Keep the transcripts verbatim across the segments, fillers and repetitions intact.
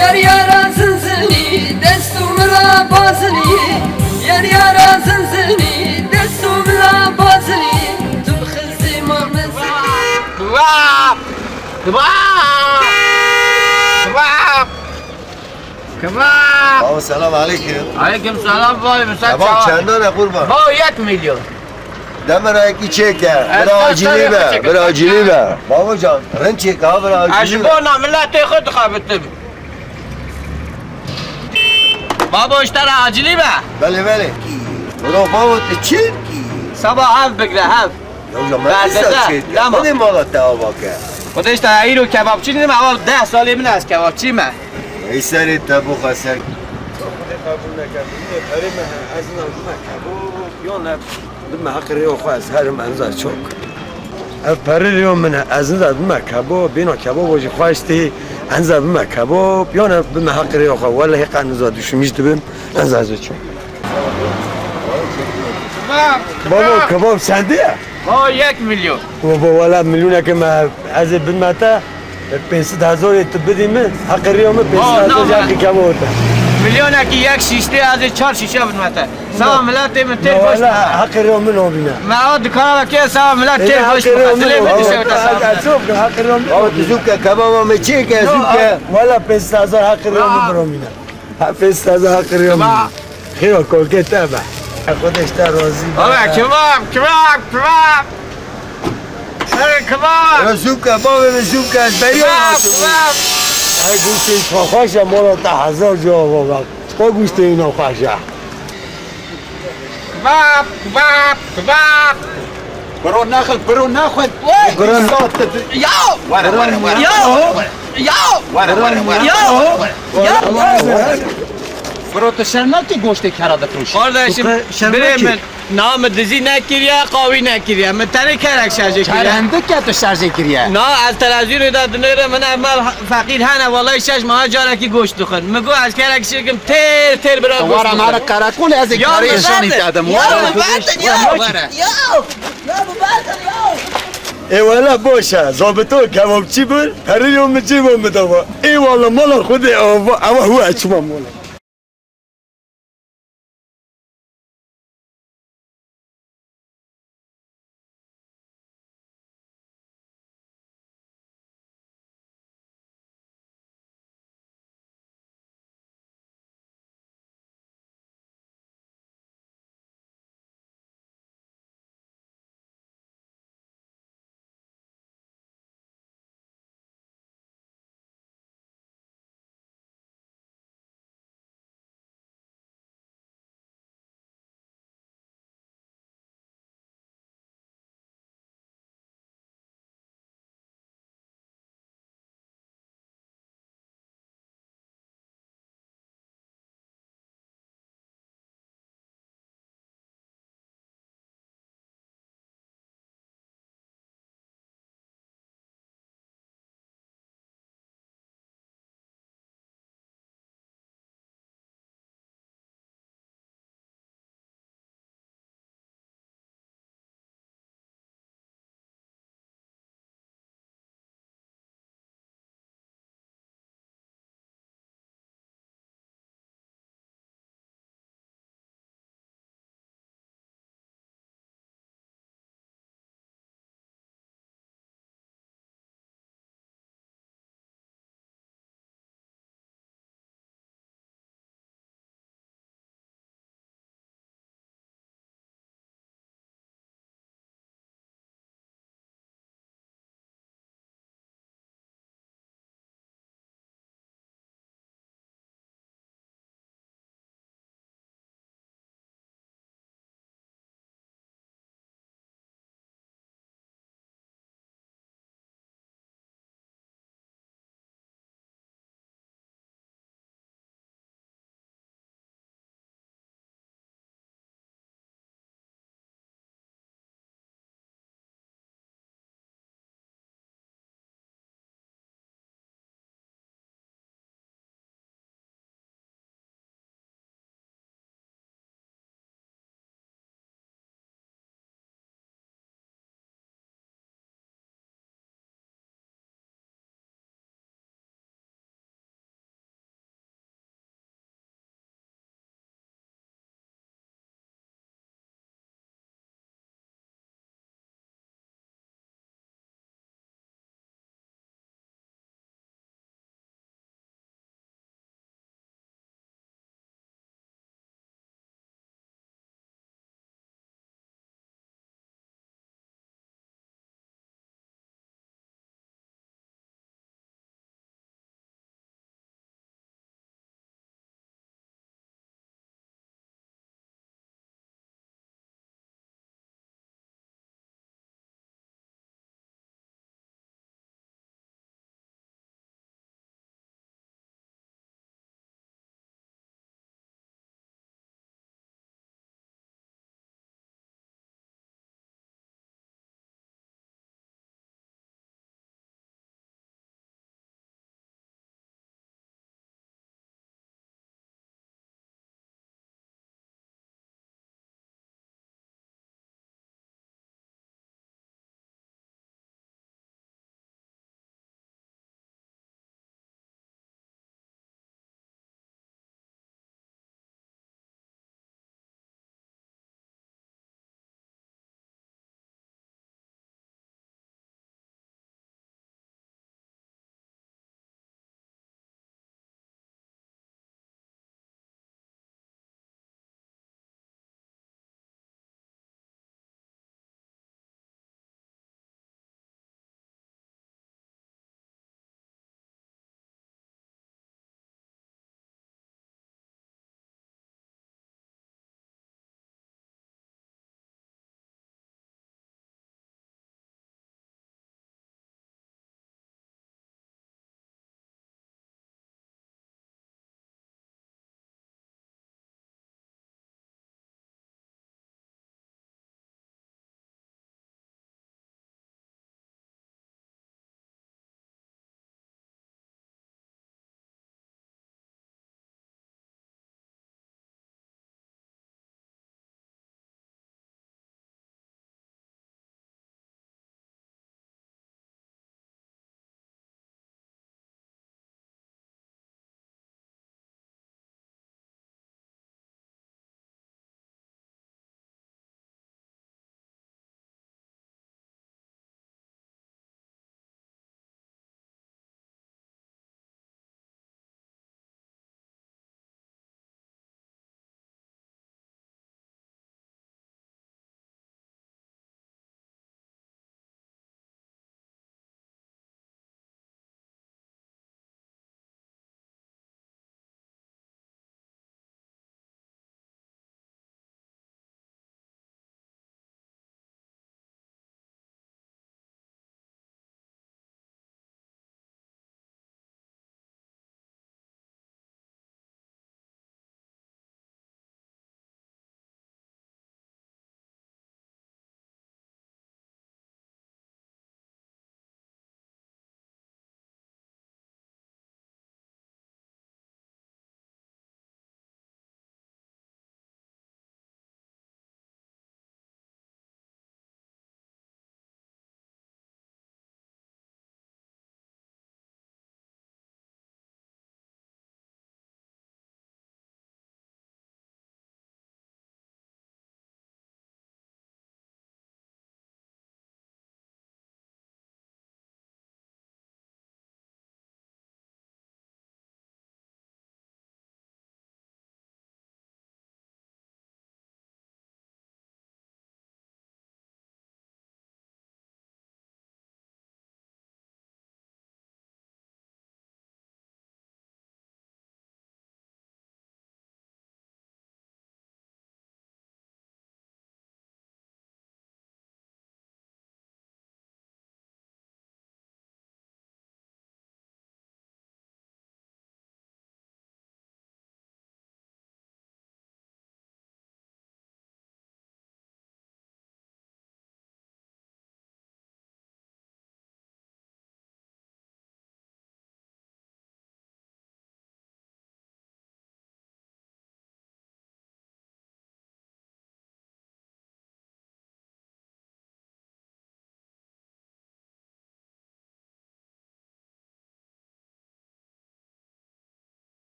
Yar yara zinzinî, dest û mila bazinî. Yar yara zinzinî, dest û mila bazinî. Tu bi xizî ma min zinî. Kebab! Kebab! Kebab! Kebab! Baba, selam aleyküm. Aleyküm selam, vay, müsait. Kebab çendan e kurban? Baba, yek milyon. Demira yekî çêke. Bira acilî be, bira acilî be. Baba can, rind çêke ha, bira acilî be. Ez ji bona miletê xwe dixebitim. Babo, ji te re acilî be. Belê, belê. Bro, babo, tu çi? Saba hev bigre, hev. Ya hocam, ben Berdede, kısa şey dema. Hadi mala te ava ke. Xwedê ji te re îro kebapçî nînim, ewa deh salê min ez kebapçî me. Ey serê te bo xeser. Xwedê qebûl neke, bilmê perê me he, ez nabime kebap, yan ne. Bime heqê rêya xwe ez herim enza çok. Ev perê rêya min e, ez niza bime kebab, bêna kebaba jî xweş tê, enza bime kebab, yan ev bime heqê rêya xwe, wele hêqa niza düşmüş dibim, enza ez çok. Baba, kebab çendê ye? Ha, yek milyon. Baba, wele milyoneke me, ez ê bime te, pênc sed hezarê tu bidî min, heqê rêya min pênc sed hezar heqê kebaba te. Milyonekî yek şîştê, ez ê çar şîşe bidime te. Sağ ol, miletê min têr goşt. Heqê rêya min nabîne. Me ewa dikana ve kê sağ ol, milet têr goşt. Dilê min dişewite sağ ol. Heqê rêya min. Baba, tu zû ke kebaba me çê ke, zû ke. Wala pênc sed hezar heqê rêya min biramîne. Ha, pênc sed hezar heqê rêya min. Xêra kolkê te be. Xwedê ji te razî be. Baba, kebab, kebab, kebab. Serê kebab. Ya zû ke, bavê min zû ke, ez beriya naçim. Kebab, kebab. Ay, goştê xweş e, mala te hezar cihava bak. Çiqa goştê îna xweş e. Kebab, kebab, kebab. Biro nexin, biro nexin. Wait. Biro nexin. Ya. Were, were, were. Ya. Ya. Were, were, were. Ya. Ya. Biro, tu şerm nakî goştê kera difroşî? Kardeşim, birê min, na min dizî nekiriye, qawî nekiriye. Min tenê kerek şerjê kiriye. Kerendike tu şerjê kiriye. Na, ez televizyonê de dinêrim, min ev mal feqîr hene, wallahî şeş meha carekî goşt dixwin. Min got, ez kerek şirkim, têr, têr bira goşt dixwin. Were mare qereqolê, ez ê karê şanî te edim. Ya, were. Ya, were. Ya, ya, were. Ya, ya, were. Ê wele baş e, zabito kebapçî bir, perê yo min cî bo min dava. Ê wele mala Xwedê ava, ewa hu eçima mala.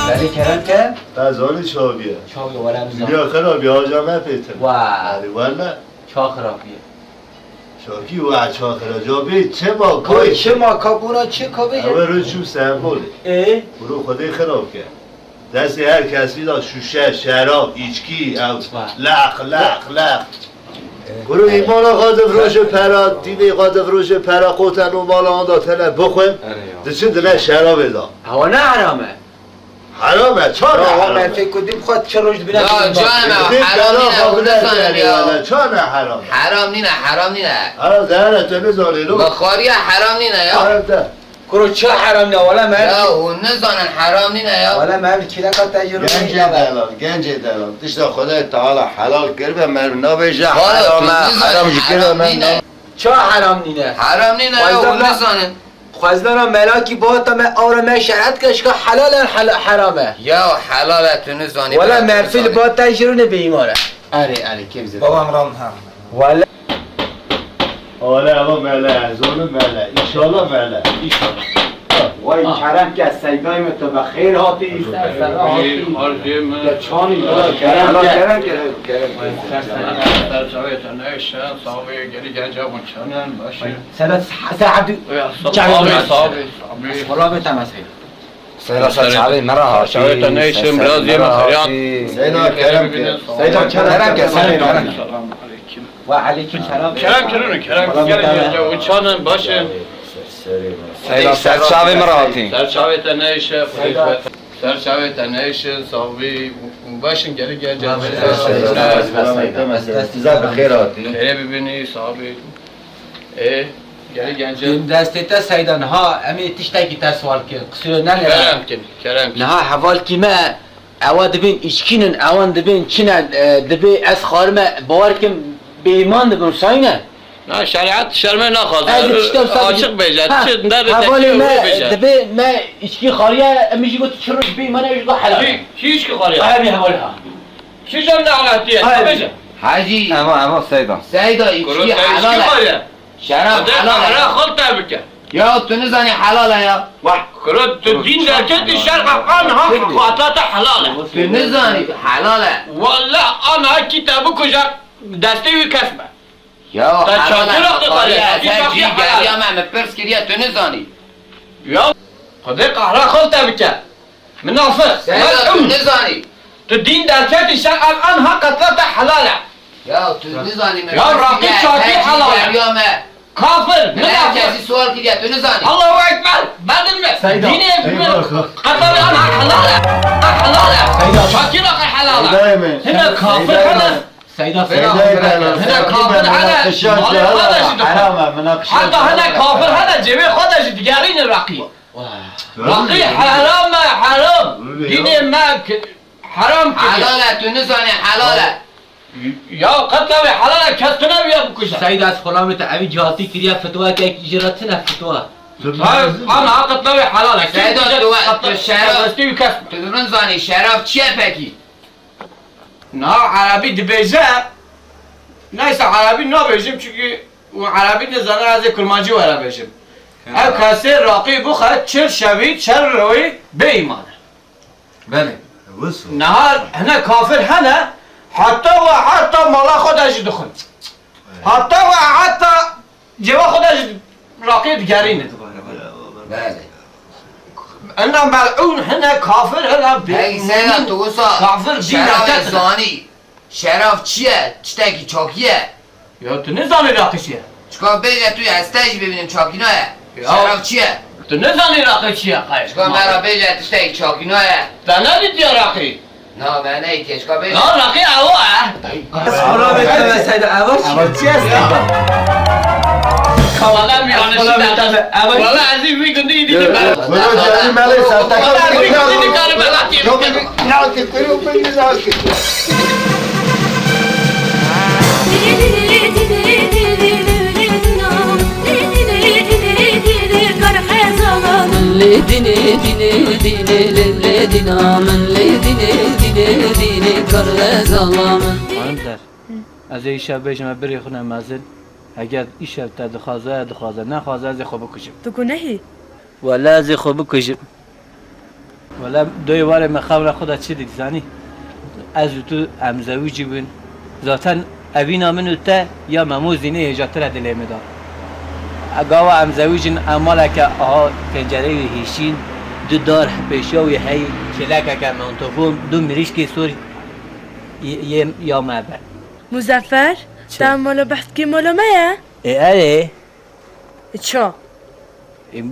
Belê kerem ke. Ez zanî çaviye. Çaviye, wala min zan. Dünya xirabî, haca me pêtin. Wa. Erê wele. Ça xirabiye. Şakî wa ça xira. Ca bê çima koy. Koy çima ka bûra çi ka bê? Ewe ro çû sembolê. Ê? Bûro Xwedê xirab ke. Destê her kesî da şûşe, şerab, îçkî, ew. Wa. Leq, leq, leq. Bûro îmana xwe difiroşe pera, dînê xwe difiroşe pera, qoten û mala anda tene bixwin. Erê ya. Diçin dine şerabê da. Ewa ne heram e. Heram e, ça ne heram e? Ya, me fêko dîm xwe çi roj dibîne. Ya, canê me, heram nîne, hûn nizanin ya. Wele, ça ne heram e? Heram nîne, heram nîne. Heram de here, tu nizanî lo. Bi xwariya heram nîne ya. Heram de. Kuro ça heram nîne, wele me. Ya, hûn nizanin heram nîne ya. Wele me, ev kîleka te jî roj nîne. Gencê delal, gencê delal. Tişta Xwedayê Teala helal kiribe, me nabêje heram e, heram jî kiribe, me nabêje. Ça heram nîne? Heram nîne ya, hûn nizanin. Xwezlana melakî bata me awra me şehet ke şika helal e, hela-, heram e. Ya helal e, tu nizanî. Wala merfil bata jiro ne bêîman e. Erê, erê, kêm zêde. Babam ram ha. Wala. Wala, eva mele, zonim mele. Înşallah mele. Înşallah. Vay kerem ke seydayê me, tu bi xêr hatî. Ser ser hatî. Harcê me. Ya çanî, kerem ke. Kerem ke, kerem ke. Ser ser. Ser çavê te neyşe, sağ ol, geri gelecek. Sedat Hasan Abdü. Abi, sağ ol, abi. Kola be tamam Seyda. Seyda, sen çavê me ra hatî. Çavê te neyşe, biraz yeme feryat. Seyda, kerem ke. Seyda, kerem ke. Selam aleyküm. Ve aleyküm selam. Kerem, kerem, kerem. Kola be tamam. Gel, gel, gel, uçanın başı. Seyda, ser çavê me ra hatî. Ser çavê te neyşe. Ser çavê te neyşe, sağ ol. Başın geri gelecek. Size bi xêr hatî. Kere bibini, sağ ol. Ê, gelî gencê. Em destê te seyda niha, em ê tiştekî te sual kirin. Qisûre nene. Kerem kin, kerem kin. Niha hevalkî me, ewa dibên îçkînin, ewan dibên çine, e, dibê ez xwarime, bawer kim bêîman dibim, sayne? Na, şerîet şermê naxwaze. Ez tiştem seyda. Açiq bêje, ha, çi derê te hevalê çi me, wê bêje. Dibê me îçkî xwariye, em jî got çi roj bêîman e, jî got helal. Çi, çi îçkî xwariye? Ev hevalê ha. Çi can ne alatiye, bêje. Hacî. Ema, ema seyda. Seyda, îçkî helal e. Şerab helal e. Qehra xwe te bike. Ya tu nizanî helal e ya. Wah. Kuro, tu dîn derketî şerab an hak xwata te helal e. Tu nizanî helal e. Walla an hak kî te bikuje destê wî kesme. Ya helal e. Te çatir xwe xwariye. Ser cî geriya me, me pirs kiriye tu nizanî. Ya Xwedê qehra xwe te bike. Minafik, mel'ûn. Seyda, tu nizanî. Tu dîn derketî şer ev anha qetla te helal e. Ya tu nizanî me. Ya raqî çakî helal e. Kafir, minafik. Kesî sual kiriye, tu nizanî. Allahu Ekber, bedil me. Seyda. Dînê min qetla te anha helal e. Helal e. Seyda. Çakî raqî helal e. Seyda. Hine kafir helal. Seyda, Seyda, Seyda, hine kafir hene, malê xwe de jî dixwe. Heram e, heta hine kafir hene, cêvê xwe de jî digerîne raqî. Raqî heram e, heram. Dînê me heram kiriye. Helal e, tu nizanî, helal e. Ya qetla wê helal e, kes tune wî ya bikuje. Seyda, ez xulamê te evî cihatî kiriye, fitwa ke ji re tune fitwa. Ana qetla wê helal e. Seyda, tu we, tu şerab, tu nizanî, şerab çi ye pekî? Niha erebî dibêje, neyse erebî nabêjim çünkü û erebî nizane, ez ê kurmancî were bêjim. Ew kesê raqî bixwe çil şevî, çil rewî bê îman e. Belê. Niha hine kafir hene, heta we heta mala xwe de jî dixwin. Heta we heta cêva xwe de ji raqiyê digerînin. Belê. Ina mel'ûn hine, kafir hine, bê-, Hey, Seyda, tu wisa kafir dîn şerabê derket. Zanî. Şerab çi ye? Tiştekî çakî ye. Ya tu nizanî raqî çi ye? Çika bêje tu, ez te jî bibînim çakîna ye. Ya. Şerab çi ye? Tu nizanî raqî çi ye, qayê? Çika me ra bêje tiştekî çakîna ye. Te nedîtiye raqî? Na, me neyê keşka bê. Na, raqî ewa e. Qala be teme Seyda, ewa çi? Ewa çi ye? Kavada mi yanlış. Wala ez vî gundî dî. Wala ez vî gundî dî. Wala ez vî gundî dî. Nake, kuru beni nake. Lê dînê, dînê, dînê, lê, lê dîna min, lê dînê, dînê, dînê, kar xezala min. Xanim Ser, ez ê îşev bêjime birê xwe ne mezin, eger îşev te dixwaze, dixwaze, nexwaze ez ê xwe bikujim. Tu gunehî. Wele ez ê xwe bikujim. Wele doyê warê me xewra xwe de çi dît zanî? Ez û tu em zewicî bûn. Zaten evîna min û te ya Memo Zînê hêjatir e dilê min de. Gava em zewicîn, em maleke aha pencereyê wî hişîn, du dar pêşiya wî hey, çêlekeke mantobûn, du mirîşkê sor yê, yê ya me be. Muzaffer, çi? Te mala behs kî mala me ye? Ê erê. Ça? Ê,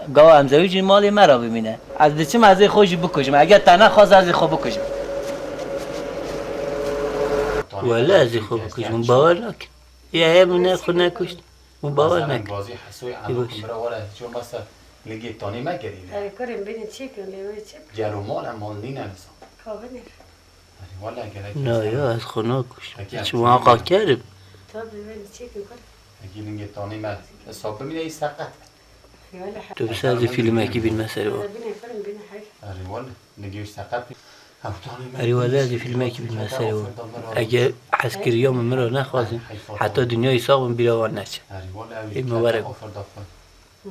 gava em zewicîn malê me re bimîne. Ez diçim ez ê xwe jî bikujim. Eger te nexwaz ez ê xwe bikujim. Wele ez ê xwe bikujim. Hûn bawer nakin. Ya hê min ne xwe nekuşt. Hûn bawer nakin. Ê baş. Lingê tanê me gerîne. Erê kurê min bênin çêkin lê wê çi? Gelo mal em mal nîne niza. Ka binê. Erê wele gerek. Na ya ez xwe nakuşt. Peki, çi em muhaqa kerim. Tabii wê çêkin kur. Peki lingê tanê me hesab bimîne î seqet. Wele he. Tu bi ser zî filmekî bînme serê wan. Binê film binê heyf. Erê wele. Nigê wî seqet. Ew tanê me. Erê wele ez zî filmekî bînme serê wan. Eger hezkiriya min min re nexwazin, heta dinyayê sax bin bîra wan neçe. Erê wele ew ê mubarek.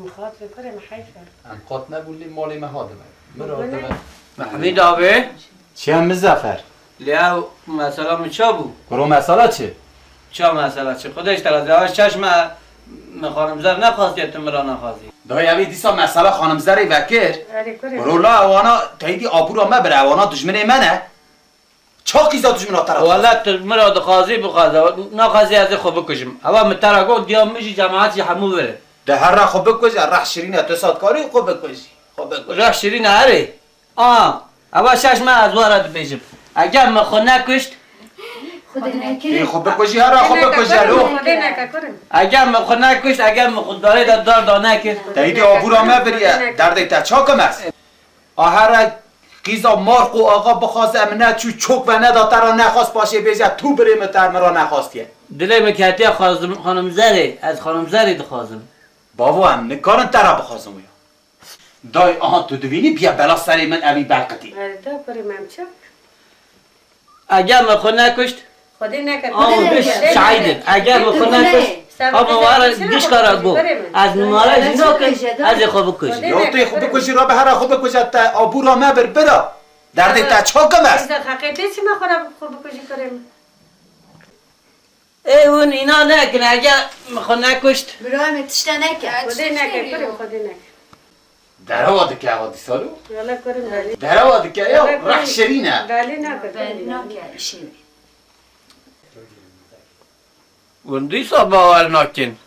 Mixatir kurê me heyf e. Em qat nebûn lê malê me hadime. Min re dime. Mehmîd abi. Çiya Mizafer? Lê ew mesela min ça bû? Kuro mesela çi? Ça mesela çi? Xwedê ji te razî. Ew çeşme min xanimzer nexwastiye tu min re nexwazî. Dayê ew ê dîsa mesela xanimzerê vekir. Erê kurê. Kuro la ewana teydî abûra me bire, ewana dijminê me ne. Ça qîza dijmina te re? Wele tu min re dixwazî bixwaze. Naxwazî ez ê xwe bikujim. Ewa min te re got diya min jî cemaet jî hemû virin. De here xwe bikuje, reh şirîn e, tu sadkarî xwe bikujî. Xwe bikujî. Reh şirîn e erê. Aha, eva şaş me ez were dibêjim. Eger min xwe nekuşt. Ê xwe bikujî, here xwe bikuje lo. Xwedê neke kurim. Eger min xwe nekuşt, eger min xwe darê de dar da nekir. Te îdî abûra me biriye, derdê te ça kim ez? A here qîza Marqo axa bixwaze em neçû çok ve neda te re nexwast paşê bêje tu birê min te min re nexwastiye. Dilê min ketiye xwazim xanim Zerê, ez xanim Zerê dixwazim. Bavo em nikarin te re bixwazin wî. Dayê, aha tu dibînî biya bela serê min evî berqitî. Erê da kurê me em çi? Eger min xwe nekuşt, Xwedê neke. Aw, tu şahid in. Eger min xwe nekuşt, ha min were gişka re got. Ez numara jî nakim, ez ê xwe bikujim. Ya tu yê xwe bikujî, rabe here xwe bikuje te abûra me bir bira. Derdê te ça kim ez? Xeqetê çi me xwe re xwe bikujî kurê min? Ê hûn îna nekin, eger min xwe nekuşt. Birayê min tişte neke. Xwedê neke, kurê min, Xwedê neke. Derewa dike ewa dîsa lo. Wele kurê min, belê. Derewa dike ya, wele kurê min, reh şirîn e. Belê nake, kurê min. Belê nake, işê wê. Hûn dîsa bawer nakin.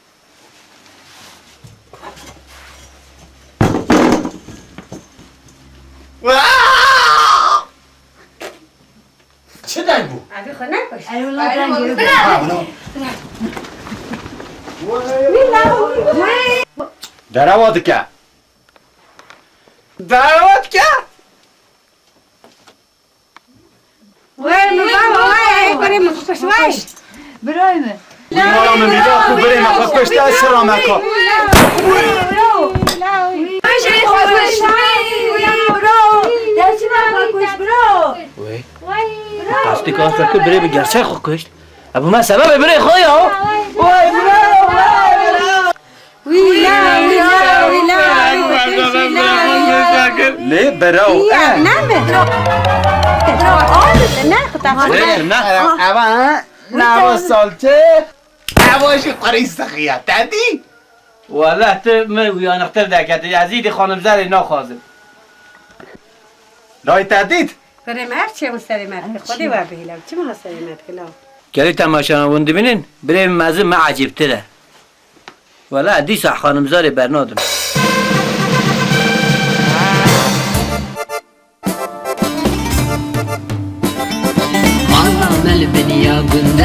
Çi deng bû? Abi xwe nekir. Erê wela deng bû. Bira. Ha, wela. Wî la, wî. Derewa dike. Derewa dike. Wey, min baba, wey, ey kurê min xwe kuşt, wey. Birayê min. Wî mala min bîra ku birê me xwe kuşt, ez şira me ka. Wey. Qastikê xwe kir, birê min gerçek xwe kuşt. Ebu me sebebê birê xwe ya. Wey, bira, wey, bira. Wî la, wî la, wî la, wî la. Lê bira o, eh. Ne mi? Ne, ne, ne. Eva, ha? Nava salçe. Eva jî qurî sixiya. Te dî? Wele tu min uyanıqtir dekete. Ez îdî xanim Zerê naxwazim. Dayê te dît? Kurê me her çiye min serê me dike. Xwedê we bihîle. Çi min serê me dike la? Gelî temaşevan hûn dibînin, birê min mezin me ecêbtir e. Wele dîsa xanimzarê bernadim. Mala me li biniya gund